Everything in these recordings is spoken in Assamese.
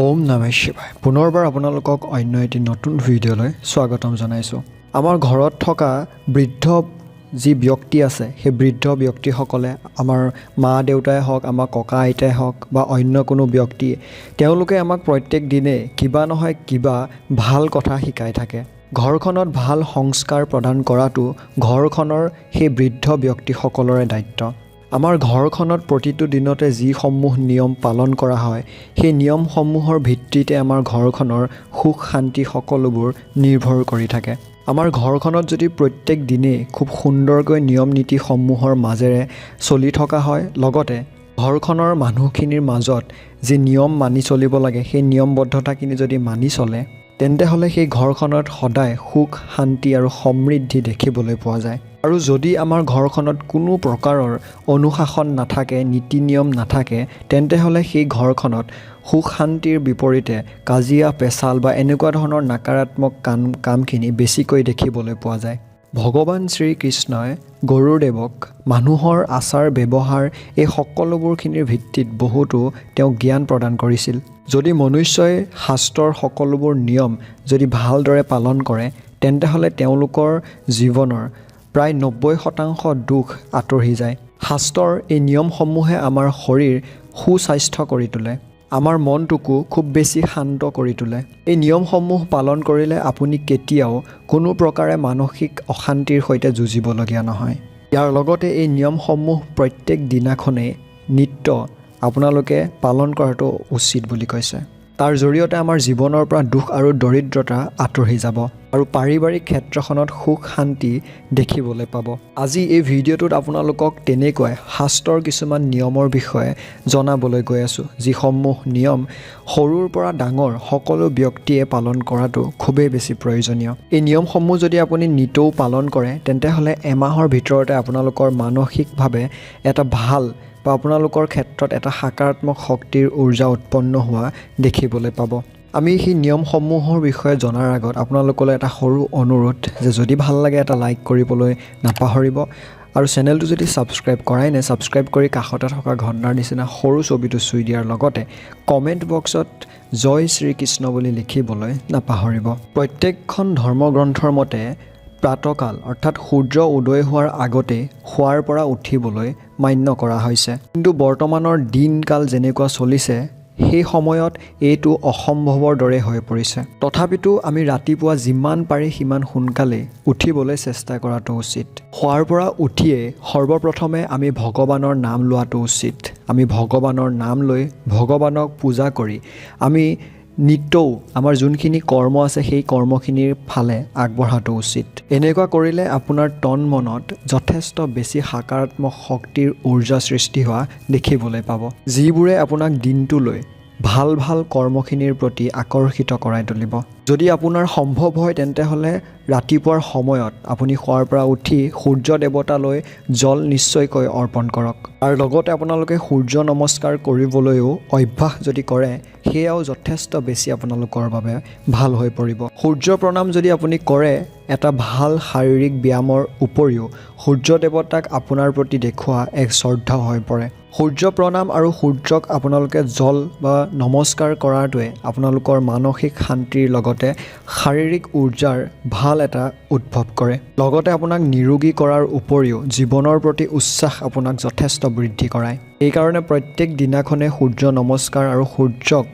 ওম নমঃ শিৱায়। পুনৰবাৰ আপোনালোকক অন্য এটি নতুন ভিডিঅ'লৈ স্বাগতম জনাইছোঁ। আমাৰ ঘৰত থকা বৃদ্ধ যি ব্যক্তি আছে, সেই বৃদ্ধ ব্যক্তিসকলে, আমাৰ মা দেউতাই হওক, আমাৰ ককা আইতাই হওক বা অন্য কোনো ব্যক্তি, তেওঁলোকে আমাক প্ৰত্যেক দিনেই কিবা নহয় কিবা ভাল কথা শিকাই থাকে। ঘৰখনত ভাল সংস্কাৰ প্ৰদান কৰাটো ঘৰখনৰ সেই বৃদ্ধ ব্যক্তিসকলৰে দায়িত্ব। আমাৰ ঘৰখনত প্ৰতিটো দিনতে যিসমূহ নিয়ম পালন কৰা হয়, সেই নিয়মসমূহৰ ভিত্তিতে আমাৰ ঘৰখনৰ সুখ শান্তি সকলোবোৰ নিৰ্ভৰ কৰি থাকে। আমাৰ ঘৰখনত যদি প্ৰত্যেক দিনেই খুব সুন্দৰকৈ নিয়ম নীতিসমূহৰ মাজেৰে চলি থকা হয়, লগতে ঘৰখনৰ মানুহখিনিৰ মাজত যি নিয়ম মানি চলিব লাগে, সেই নিয়মবদ্ধতাখিনি যদি মানি চলে, তেন্তে হ'লে সেই ঘৰখনত সদায় সুখ শান্তি আৰু সমৃদ্ধি দেখিবলৈ পোৱা যায়। আৰু যদি আমাৰ ঘৰখনত কোনো প্ৰকাৰৰ অনুশাসন নাথাকে, নীতি নিয়ম নাথাকে, তেন্তে হ'লে সেই ঘৰখনত সুখ শান্তিৰ বিপৰীতে কাজিয়া পেচাল বা এনেকুৱা ধৰণৰ নাকাৰাত্মক কামখিনি বেছিকৈ দেখিবলৈ পোৱা যায়। ভগৱান শ্ৰীকৃষ্ণই গৰুড়দেৱক মানুহৰ আচাৰ ব্যৱহাৰ এই সকলোবোৰখিনিৰ ভিত্তিত বহুতো তেওঁক জ্ঞান প্ৰদান কৰিছিল। যদি মনুষ্যই শাস্ত্ৰৰ সকলোবোৰ নিয়ম যদি ভালদৰে পালন কৰে, তেন্তেহ'লে তেওঁলোকৰ জীৱনৰ প্ৰায় 90% দুখ আঁতৰি যায়। শাস্ত্ৰৰ এই নিয়মসমূহে আমাৰ শৰীৰ সুস্বাস্থ্য কৰি তোলে, আমাৰ মনটোকো খুব বেছি শান্ত কৰি তোলে। এই নিয়মসমূহ পালন কৰিলে আপুনি কেতিয়াও কোনো প্ৰকাৰে মানসিক অশান্তিৰ সৈতে যুঁজিবলগীয়া নহয়। ইয়াৰ লগতে এই নিয়মসমূহ প্ৰত্যেক দিনাখনেই নিত্য আপোনালোকে পালন কৰাটো উচিত বুলি কৈছে। তাৰ জৰিয়তে আমাৰ জীৱনৰ পৰা দুখ আৰু দৰিদ্ৰতা আঁতৰি যাব আৰু পাৰিবাৰিক ক্ষেত্ৰখনত সুখ শান্তি দেখিবলৈ পাব। আজি এই ভিডিঅ'টোত আপোনালোকক তেনেকুৱাই শাস্ত্ৰৰ কিছুমান নিয়মৰ বিষয়ে জনাবলৈ গৈ আছোঁ, যিসমূহ নিয়ম সৰুৰ পৰা ডাঙৰ সকলো ব্যক্তিয়ে পালন কৰাটো খুবেই বেছি প্ৰয়োজনীয়। এই নিয়মসমূহ যদি আপুনি নিতৌ পালন কৰে, তেন্তেহ'লে এমাহৰ ভিতৰতে আপোনালোকৰ মানসিকভাৱে এটা ভাল বা আপোনালোকৰ ক্ষেত্ৰত এটা সকাৰাত্মক শক্তিৰ উৰ্জা উৎপন্ন হোৱা দেখিবলৈ পাব। আমি সেই নিয়মসমূহৰ বিষয়ে জনাৰ আগত আপোনালোকলৈ এটা সৰু অনুৰোধ যে যদি ভাল লাগে, এটা লাইক কৰিবলৈ নাপাহৰিব আৰু চেনেলটো যদি ছাবস্ক্ৰাইব কৰাই নাই, ছাবস্ক্ৰাইব কৰি কাষতে থকা ঘণ্টাৰ নিচিনা সৰু ছবিটো চুই দিয়াৰ লগতে কমেণ্ট বক্সত "জয় শ্ৰীকৃষ্ণ" বুলি লিখিবলৈ নাপাহৰিব। প্ৰত্যেকখন ধৰ্মগ্ৰন্থৰ মতে প্ৰাতকাল, অৰ্থাৎ সূৰ্য উদয় হোৱাৰ আগতেই শোৱাৰ পৰা উঠিবলৈ মান্য কৰা হৈছে। কিন্তু বৰ্তমানৰ দিন কাল যেনেকুৱা চলিছে, সেই সময়ত এইটো অসম্ভৱৰ দৰে হৈ পৰিছে। তথাপিতো আমি ৰাতিপুৱা যিমান পাৰি সিমান সোনকালেই উঠিবলৈ চেষ্টা কৰাটো উচিত। শোৱাৰ পৰা উঠিয়েই সৰ্বপ্ৰথমে আমি ভগৱানৰ নাম লোৱাটো উচিত। আমি ভগৱানৰ নাম লৈ, ভগৱানক পূজা কৰি আমি নিতৌ আমাৰ যোনখিনি কৰ্ম আছে, সেই কৰ্মখিনিৰ ফালে আগবঢ়াটো উচিত। এনেকুৱা কৰিলে আপোনাৰ তন মনত যথেষ্ট বেছি সকাৰাত্মক শক্তিৰ উৰ্জা সৃষ্টি হোৱা দেখিবলৈ পাব, যিবোৰে আপোনাক দিনটোলৈ ভাল ভাল কৰ্মখিনিৰ প্ৰতি আকৰ্ষিত কৰাই তুলিব। যদি আপোনাৰ সম্ভৱ হয়, তেন্তেহ'লে ৰাতিপুৱাৰ সময়ত আপুনি শোৱাৰ পৰা উঠি সূৰ্য দেৱতালৈ জল নিশ্চয়কৈ অৰ্পণ কৰক। আৰু লগতে আপোনালোকে সূৰ্য নমস্কাৰ কৰিবলৈও অভ্যাস যদি কৰে, সেয়াও যথেষ্ট বেছি আপোনালোকৰ বাবে ভাল হৈ পৰিব। সূৰ্য প্ৰণাম যদি আপুনি কৰে, এটা ভাল শাৰীৰিক ব্যায়ামৰ উপৰিও সূৰ্য দেৱতাক আপোনাৰ প্ৰতি দেখুওৱা এক শ্ৰদ্ধা হৈ পৰে। সূৰ্য প্ৰণাম আৰু সূৰ্যক আপোনালোকে জল বা নমস্কাৰ কৰাটোৱে আপোনালোকৰ মানসিক শান্তিৰ লগতে শাৰীৰিক উৰ্জাৰ ভাল এটা উদ্ভৱ কৰে। লগতে আপোনাক নিৰোগী কৰাৰ উপৰিও জীৱনৰ প্ৰতি উৎসাহ আপোনাক যথেষ্ট বৃদ্ধি কৰায়। এইকাৰণে প্ৰত্যেক দিনাখনে সূৰ্য নমস্কাৰ আৰু সূৰ্যক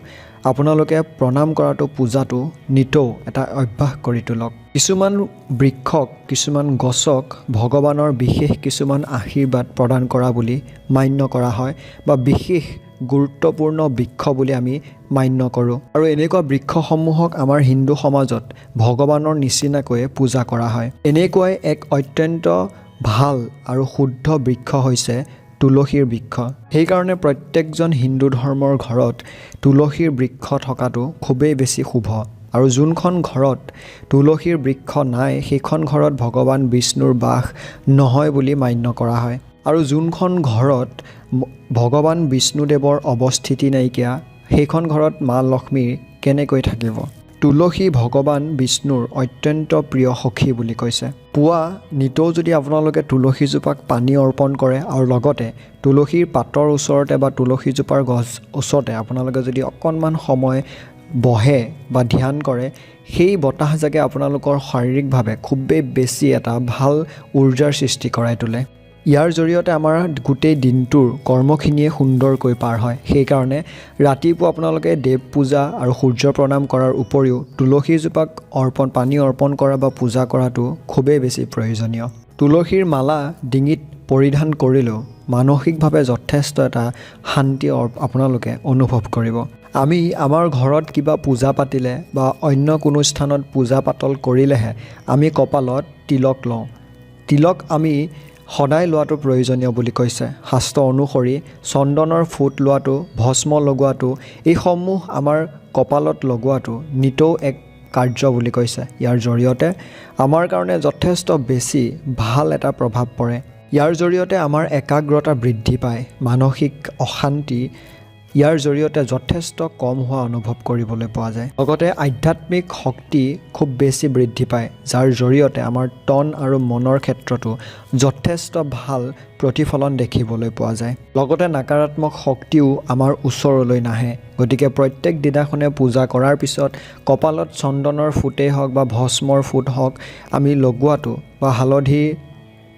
আপোনালোকে প্ৰণাম কৰাটো, পূজাটো নিতৌ এটা অভ্যাস কৰি তোলক। কিছুমান বৃক্ষক, কিছুমান গছক ভগৱানৰ বিশেষ কিছুমান আশীৰ্বাদ প্ৰদান কৰা বুলি মান্য কৰা হয় বা বিশেষ গুৰুত্বপূৰ্ণ বৃক্ষ বুলি আমি মান্য কৰোঁ। আৰু এনেকুৱা বৃক্ষসমূহক আমাৰ হিন্দু সমাজত ভগৱানৰ নিচিনাকৈয়ে পূজা কৰা হয়। এনেকুৱাই এক অত্যন্ত ভাল আৰু শুদ্ধ বৃক্ষ হৈছে তুলসীৰ বৃক্ষ। সেইকাৰণে প্ৰত্যেকজন হিন্দু ধৰ্মৰ ঘৰত তুলসীৰ বৃক্ষ থকাটো খুবেই বেছি শুভ। আৰু যোনখন ঘৰত তুলসীৰ বৃক্ষ নাই, সেইখন ঘৰত ভগৱান বিষ্ণুৰ বাস নহয় বুলি মান্য কৰা হয়। আৰু যোনখন ঘৰত ভগৱান বিষ্ণুদেৱৰ অৱস্থিতি নাইকিয়া, সেইখন ঘৰত মা লক্ষ্মীৰ কেনেকৈ থাকিব? তুলসী ভগৱান বিষ্ণুৰ অত্যন্ত প্ৰিয় সখী বুলি কৈছে। পুৱা নিতৌ যদি আপোনালোকে তুলসীজোপাক পানী অৰ্পণ কৰে আৰু লগতে তুলসীৰ পাতৰ ওচৰতে বা তুলসীজোপাৰ গছ ওচৰতে আপোনালোকে যদি অকণমান সময় বহে বা ধ্যান কৰে, সেই বতাহজাকে আপোনালোকৰ শাৰীৰিকভাৱে খুবেই বেছি এটা ভাল উৰ্জাৰ সৃষ্টি কৰাই তোলে। ইয়াৰ জৰিয়তে আমাৰ গোটেই দিনটোৰ কৰ্মখিনিয়ে সুন্দৰকৈ পাৰ হয়। সেইকাৰণে ৰাতিপুৱা আপোনালোকে দেৱ পূজা আৰু সূৰ্য প্ৰণাম কৰাৰ উপৰিও তুলসীজোপাক পানী অৰ্পণ কৰা বা পূজা কৰাটো খুবেই বেছি প্ৰয়োজনীয়। তুলসীৰ মালা ডিঙিত পৰিধান কৰিলেও মানসিকভাৱে যথেষ্ট এটা শান্তি আপোনালোকে অনুভৱ কৰিব। আমি আমাৰ ঘৰত কিবা পূজা পাতিলে বা অন্য কোনো স্থানত পূজা পাতল কৰিলেহে আমি কপালত তিলক লওঁ। তিলক আমি সদায় লোৱাটো প্ৰয়োজনীয় বুলি কৈছে। শাস্ত্ৰ অনুসৰি চন্দনৰ ফোঁট লোৱাটো, ভস্ম লগোৱাটো, এইসমূহ আমাৰ কপালত লগোৱাটো নিতৌ এক কাৰ্য বুলি কৈছে। ইয়াৰ জৰিয়তে আমাৰ কাৰণে যথেষ্ট বেছি ভাল এটা প্ৰভাৱ পৰে। ইয়াৰ জৰিয়তে আমাৰ একাগ্ৰতা বৃদ্ধি পায়, মানসিক অশান্তি ইয়াৰ জৰিয়তে যথেষ্ট কম হোৱা অনুভৱ কৰিবলৈ পোৱা যায়। লগতে আধ্যাত্মিক শক্তি খুব বেছি বৃদ্ধি পায়, যাৰ জৰিয়তে আমাৰ তন আৰু মনৰ ক্ষেত্ৰতো যথেষ্ট ভাল প্ৰতিফলন দেখিবলৈ পোৱা যায়। লগতে নকাৰাত্মক শক্তিও আমাৰ ওচৰলৈ নাহে। গতিকে প্ৰত্যেক দিনাখনে পূজা কৰাৰ পিছত কপালত চন্দনৰ ফোঁটেই হওক বা ভস্মৰ ফোঁট হওক আমি লগোৱাটো বা হালধি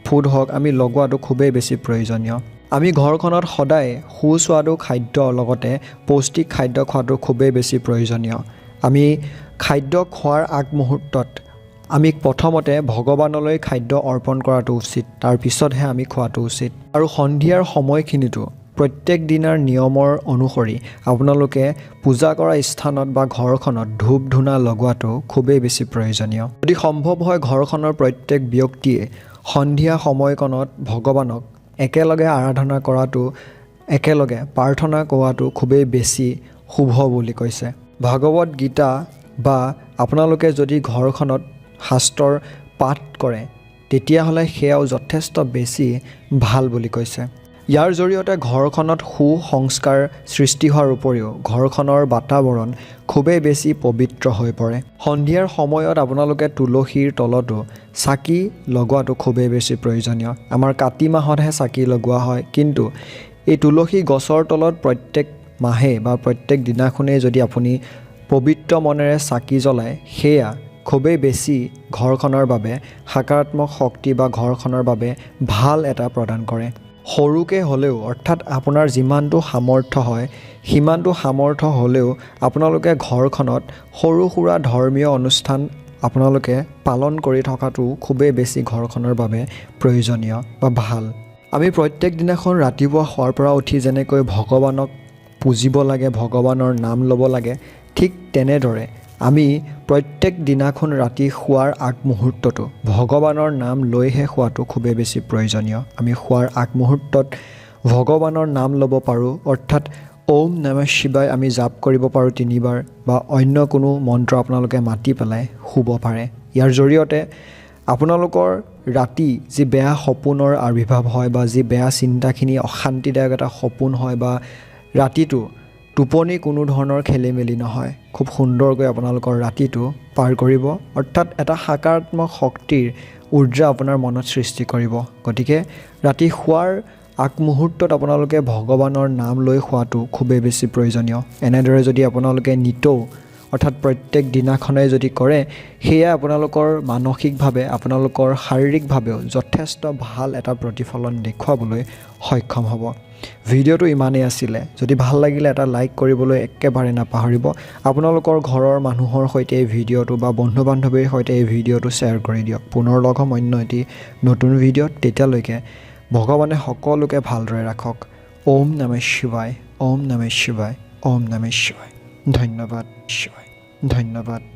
ফোঁট হওক আমি লগোৱাটো খুবেই বেছি প্ৰয়োজনীয়। আমি ঘৰখনত সদায় সুস্বাদু খাদ্য লগতে পৌষ্টিক খাদ্য খোৱাটো খুবেই বেছি প্ৰয়োজনীয়। আমি খাদ্য খোৱাৰ আগমুহূৰ্তত আমি প্ৰথমতে ভগৱানলৈ খাদ্য অৰ্পণ কৰাটো উচিত, তাৰপিছতহে আমি খোৱাটো উচিত। আৰু সন্ধিয়াৰ সময়খিনিতো প্ৰত্যেক দিনাৰ নিয়মৰ অনুসৰি আপোনালোকে পূজা কৰা স্থানত বা ঘৰখনত ধূপ ধূনা লগোৱাটো খুবেই বেছি প্ৰয়োজনীয়। যদি সম্ভৱ হয়, ঘৰখনৰ প্ৰত্যেক ব্যক্তিয়ে সন্ধিয়া সময়কণত ভগৱানক একেলগে আৰাধনা কৰাটো, একেলগে প্ৰাৰ্থনা কৰোৱাটো খুবেই বেছি শুভ বুলি কৈছে। ভাগৱত গীতা বা আপোনালোকে যদি ঘৰখনত শাস্ত্ৰৰ পাঠ কৰে, তেতিয়াহ'লে সেয়াও যথেষ্ট বেছি ভাল বুলি কৈছে। ইয়াৰ জৰিয়তে ঘৰখনত সু-সংস্কাৰ সৃষ্টি হোৱাৰ উপৰিও ঘৰখনৰ বাতাবৰণ খুবেই বেছি পবিত্ৰ হৈ পৰে। সন্ধিয়াৰ সময়ত আপোনালোকে তুলসীৰ তলতো চাকি লগোৱাটো খুবেই বেছি প্ৰয়োজনীয়। আমাৰ কাতি মাহতহে চাকি লগোৱা হয়, কিন্তু এই তুলসী গছৰ তলত প্ৰত্যেক মাহে বা প্ৰত্যেক দিনাখনেই যদি আপুনি পবিত্ৰ মনেৰে চাকি জ্বলায়, সেয়া খুবেই বেছি ঘৰখনৰ বাবে সকাৰাত্মক শক্তি বা ঘৰখনৰ বাবে ভাল এটা প্ৰদান কৰে। সৰুকৈ হ'লেও, অৰ্থাৎ আপোনাৰ যিমানটো সামৰ্থ্য হয় সিমানটো সামৰ্থ্য হ'লেও আপোনালোকে ঘৰখনত সৰু সুৰা ধৰ্মীয় অনুষ্ঠান আপোনালোকে পালন কৰি থকাটো খুবেই বেছি ঘৰখনৰ বাবে প্ৰয়োজনীয় বা ভাল। আমি প্ৰত্যেক দিনাখন ৰাতিপুৱা শোৱাৰ পৰা উঠি যেনেকৈ ভগৱানক পুজিব লাগে, ভগৱানৰ নাম ল'ব লাগে, ঠিক তেনেদৰে আমি প্ৰত্যেক দিনাখন ৰাতি শোৱাৰ আগমুহূৰ্ততো ভগৱানৰ নাম লৈহে শোৱাটো খুবেই বেছি প্ৰয়োজনীয়। আমি শোৱাৰ আগমুহূৰ্তত ভগৱানৰ নাম ল'ব পাৰোঁ, অৰ্থাৎ ওম নমঃ শিৱায় আমি জাপ কৰিব পাৰোঁ তিনিবাৰ বা অন্য কোনো মন্ত্ৰ আপোনালোকে মাতি পেলাই শুব পাৰে। ইয়াৰ জৰিয়তে আপোনালোকৰ ৰাতি যি বেয়া সপোনৰ আৱিৰ্ভাৱ হয় বা যি বেয়া চিন্তাখিনি, অশান্তিদায়ক এটা সপোন হয় বা ৰাতিটো টোপনি কোনো ধৰণৰ খেলি মেলি নহয়, খুব সুন্দৰকৈ আপোনালোকৰ ৰাতিটো পাৰ কৰিব, অৰ্থাৎ এটা সকাৰাত্মক শক্তিৰ উৰ্জা আপোনাৰ মনত সৃষ্টি কৰিব। গতিকে ৰাতি শোৱাৰ আগমুহূৰ্তত আপোনালোকে ভগৱানৰ নাম লৈ শোৱাটো খুবেই বেছি প্ৰয়োজনীয়। এনেদৰে যদি আপোনালোকে নিতৌ, অৰ্থাৎ প্ৰত্যেক দিনাখনেই যদি কৰে, সেয়া আপোনালোকৰ মানসিকভাৱে, আপোনালোকৰ শাৰীৰিকভাৱেও যথেষ্ট ভাল এটা প্ৰতিফলন দেখুৱাবলৈ সক্ষম হ'ব। ভিডিঅ'টো ইমানেই আছিলে। যদি ভাল লাগিলে এটা লাইক কৰিবলৈ একেবাৰে নাপাহৰিব। আপোনালোকৰ ঘৰৰ মানুহৰ সৈতে এই ভিডিঅ'টো বা বন্ধু বান্ধৱীৰ সৈতে এই ভিডিঅ'টো শ্বেয়াৰ কৰি দিয়ক। পুনৰ লগ হ'ম অন্য এটি নতুন ভিডিঅ'ত। তেতিয়ালৈকে ভগৱানে সকলোকে ভালদৰে ৰাখক। ওম নমঃ শিৱায়, ওম নমঃ শিৱায়, ওম নমঃ শিৱায়। ধন্যবাদ, শিৱায়, ধন্যবাদ।